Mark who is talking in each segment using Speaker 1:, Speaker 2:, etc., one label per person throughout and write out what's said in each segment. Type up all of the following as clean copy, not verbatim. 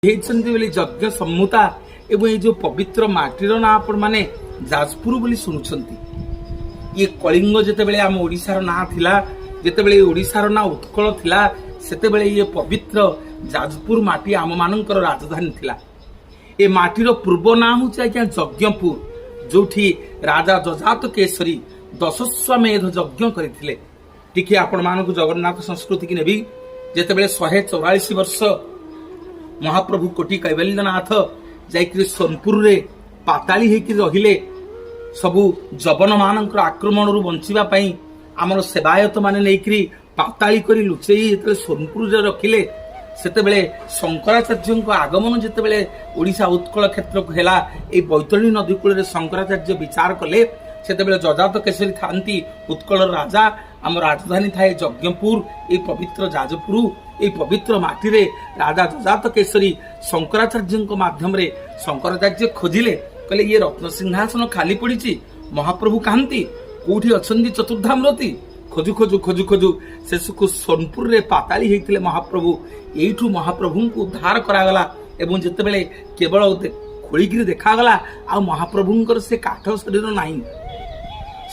Speaker 1: ହେଇଛନ୍ତି ବୋଲି ଯଜ୍ଞ ସମ୍ମୁତା ଏବଂ ଏଇ ଯୋଉ ପବିତ୍ର ମାଟିର ନାଁ ଆପଣମାନେ ଯାଜପୁର ବୋଲି ଶୁଣୁଛନ୍ତି। ଇଏ କଳିଙ୍ଗ ଯେତେବେଳେ ଆମ ଓଡ଼ିଶାର ନାଁ ଥିଲା, ଯେତେବେଳେ ଓଡ଼ିଶାର ନାଁ ଉତ୍କଳ ଥିଲା, ସେତେବେଳେ ଇଏ ପବିତ୍ର ଯାଜପୁର ମାଟି ଆମମାନଙ୍କର ରାଜଧାନୀ ଥିଲା। ଏ ମାଟିର ପୂର୍ବ ନାଁ ହେଉଛି ଆଜ୍ଞା ଯଜ୍ଞପୁର, ଯୋଉଠି ରାଜା ଯଜାତ କେଶରୀ ଦଶସ୍ୱାମେଧ ଯଜ୍ଞ କରିଥିଲେ। ଟିକେ ଆପଣମାନଙ୍କୁ ଜଗନ୍ନାଥ ସଂସ୍କୃତିକି ନେବି। ଯେତେବେଳେ 144 ବର୍ଷ ମହାପ୍ରଭୁ କୋଟି କୈବଲ୍ୟନାଥ ଯାଇକରି ସୋନପୁରରେ ପାତାଳି ହେଇକି ରହିଲେ, ସବୁ ଯବନମାନଙ୍କର ଆକ୍ରମଣରୁ ବଞ୍ଚିବା ପାଇଁ ଆମର ସେବାୟତ ମାନେ ନେଇକରି ପାତାଳି କରି ଲୁଚେଇ ଯେତେବେଳେ ସୋନପୁରରେ ରଖିଲେ, ସେତେବେଳେ ଶଙ୍କରାଚାର୍ଯ୍ୟଙ୍କ ଆଗମନ ଯେତେବେଳେ ଓଡ଼ିଶା ଉତ୍କଳ କ୍ଷେତ୍ରକୁ ହେଲା, ଏଇ ବୈତରଣୀ ନଦୀ କୂଳରେ ଶଙ୍କରାଚାର୍ଯ୍ୟ ବିଚାର କଲେ। ସେତେବେଳେ ଯଜାତ କେଶରୀ ଥାନ୍ତି ଉତ୍କଳର ରାଜା। ଆମ ରାଜଧାନୀ ଥାଏ ଯଜ୍ଞପୁର, ଏଇ ପବିତ୍ର ଯାଜପୁର। ଏଇ ପବିତ୍ର ମାଟିରେ ରାଜା ଯଜାତ କେଶରୀ ଶଙ୍କରାଚାର୍ଯ୍ୟଙ୍କ ମାଧ୍ୟମରେ ଶଙ୍କରାଚାର୍ଯ୍ୟ ଖୋଜିଲେ, କହିଲେ, ଇଏ ରତ୍ନସିଂହାସନ ଖାଲି ପଡ଼ିଛି, ମହାପ୍ରଭୁ କାହାନ୍ତି, କୋଉଠି ଅଛନ୍ତି ଚତୁର୍ଦ୍ଧାମୂର୍ତ୍ତି? ଖୋଜୁ ଖୋଜୁ ଖୋଜୁ ଖୋଜୁ ଶେଷକୁ ସୋନପୁରରେ ପାତାଳି ହେଇଥିଲେ ମହାପ୍ରଭୁ। ଏଇଠୁ ମହାପ୍ରଭୁଙ୍କୁ ଉଦ୍ଧାର କରାଗଲା ଏବଂ ଯେତେବେଳେ କେବଳ ଖୋଳିକିରି ଦେଖାଗଲା, ଆଉ ମହାପ୍ରଭୁଙ୍କର ସେ କାଠ ଶରୀର ନାହିଁ,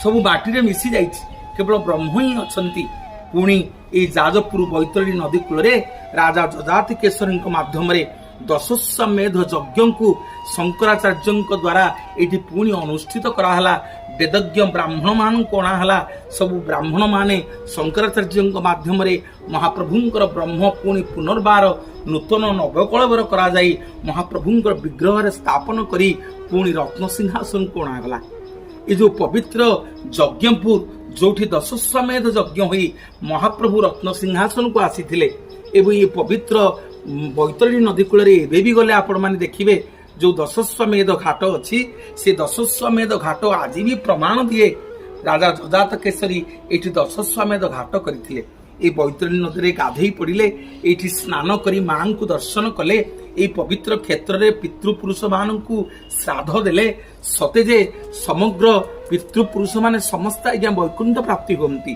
Speaker 1: ସବୁ ମାଟିରେ ମିଶି ଯାଇଛି, କେବଳ ବ୍ରହ୍ମ ହିଁ ଅଛନ୍ତି। ପୁଣି ଏଇ ଯାଜପୁର ବୈତରଣୀ ନଦୀ କୂଳରେ ରାଜା ଯଜାତି କେଶରୀଙ୍କ ମାଧ୍ୟମରେ ଦଶସ୍ୱାମେଧ ଯଜ୍ଞଙ୍କୁ ଶଙ୍କରାଚାର୍ଯ୍ୟଙ୍କ ଦ୍ୱାରା ଏଇଠି ପୁଣି ଅନୁଷ୍ଠିତ କରାହେଲା। ବେଦଜ୍ଞ ବ୍ରାହ୍ମଣମାନଙ୍କୁ ଅଣାହେଲା। ସବୁ ବ୍ରାହ୍ମଣମାନେ ଶଙ୍କରାଚାର୍ଯ୍ୟଙ୍କ ମାଧ୍ୟମରେ ମହାପ୍ରଭୁଙ୍କର ବ୍ରହ୍ମ ପୁଣି ପୁନର୍ବାର ନୂତନ ନବକଳେବର କରାଯାଇ ମହାପ୍ରଭୁଙ୍କର ବିଗ୍ରହରେ ସ୍ଥାପନ କରି ପୁଣି ରତ୍ନସିଂହାସନକୁ ଅଣାଗଲା। ଏ ଯୋଉ ପବିତ୍ର ଯଜ୍ଞପୁର, ଯୋଉଠି ଦଶସ୍ୱାମେଧ ଯଜ୍ଞ ହୋଇ ମହାପ୍ରଭୁ ରତ୍ନ ସିଂହାସନକୁ ଆସିଥିଲେ ଏବଂ ଏ ପବିତ୍ର ବୈତରଣୀ ନଦୀ କୂଳରେ ଏବେ ବି ଗଲେ ଆପଣମାନେ ଦେଖିବେ, ଯୋଉ ଦଶସ୍ୱାମେଧ ଘାଟ ଅଛି, ସେ ଦଶସ୍ୱାମେଧ ଘାଟ ଆଜି ବି ପ୍ରମାଣ ଦିଏ, ରାଜା ଯଜାତ କେଶରୀ ଏଇଠି ଦଶସ୍ୱାମେଧ ଘାଟ କରିଥିଲେ। ଏଇ ବୈତରଣୀ ନଦୀରେ ଗାଧେଇ ପଡ଼ିଲେ, ଏଇଠି ସ୍ନାନ କରି ମାଙ୍କୁ ଦର୍ଶନ କଲେ, ଏଇ ପବିତ୍ର କ୍ଷେତ୍ରରେ ପିତୃପୁରୁଷମାନଙ୍କୁ ଶ୍ରାଦ୍ଧ ଦେଲେ, ସତେ ଯେ ସମଗ୍ର ପିତୃପୁରୁଷମାନେ ସମସ୍ତେ ଆଜ୍ଞା ବୈକୁଣ୍ଠ ପ୍ରାପ୍ତି ହୁଅନ୍ତି।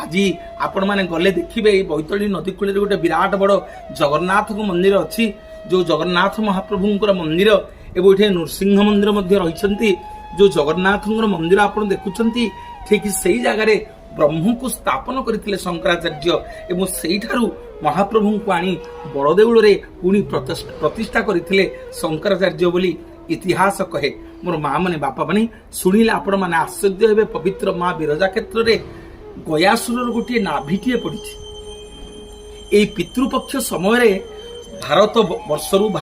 Speaker 1: ଆଜି ଆପଣମାନେ ଗଲେ ଦେଖିବେ, ଏଇ ବୈତରଣୀ ନଦୀ କୂଳରେ ଗୋଟେ ବିରାଟ ବଡ଼ ଜଗନ୍ନାଥଙ୍କ ମନ୍ଦିର ଅଛି, ଯୋଉ ଜଗନ୍ନାଥ ମହାପ୍ରଭୁଙ୍କର ମନ୍ଦିର ଏବଂ ଏଠି ନୃସିଂହ ମନ୍ଦିର ମଧ୍ୟ ରହିଛନ୍ତି। ଯୋଉ ଜଗନ୍ନାଥଙ୍କର ମନ୍ଦିର ଆପଣ ଦେଖୁଛନ୍ତି, ଠିକ ସେଇ ଜାଗାରେ ବ୍ରହ୍ମକୁ ସ୍ଥାପନ କରିଥିଲେ ଶଙ୍କରାଚାର୍ଯ୍ୟ ଏବଂ ସେଇଠାରୁ ମହାପ୍ରଭୁଙ୍କୁ ଆଣି ବଡ଼ଦେଉଳରେ ପୁଣି ପ୍ରତିଷ୍ଠା କରିଥିଲେ ଶଙ୍କରାଚାର୍ଯ୍ୟ ବୋଲି ଇତିହାସ କହେ। ମୋର ମା ମାନେ, ବାପା ମାନେ, ଶୁଣିଲେ ଆପଣମାନେ ଆଶ୍ଚର୍ଯ୍ୟ ହେବେ। ପବିତ୍ର ମା ବିରଜା କ୍ଷେତ୍ରରେ ଗୟାସୁରର ଗୋଟିଏ ନାଭିଟିଏ ପଡ଼ିଛି। ଏଇ ପିତୃପକ୍ଷ ସମୟରେ ଭାରତ ବର୍ଷରୁ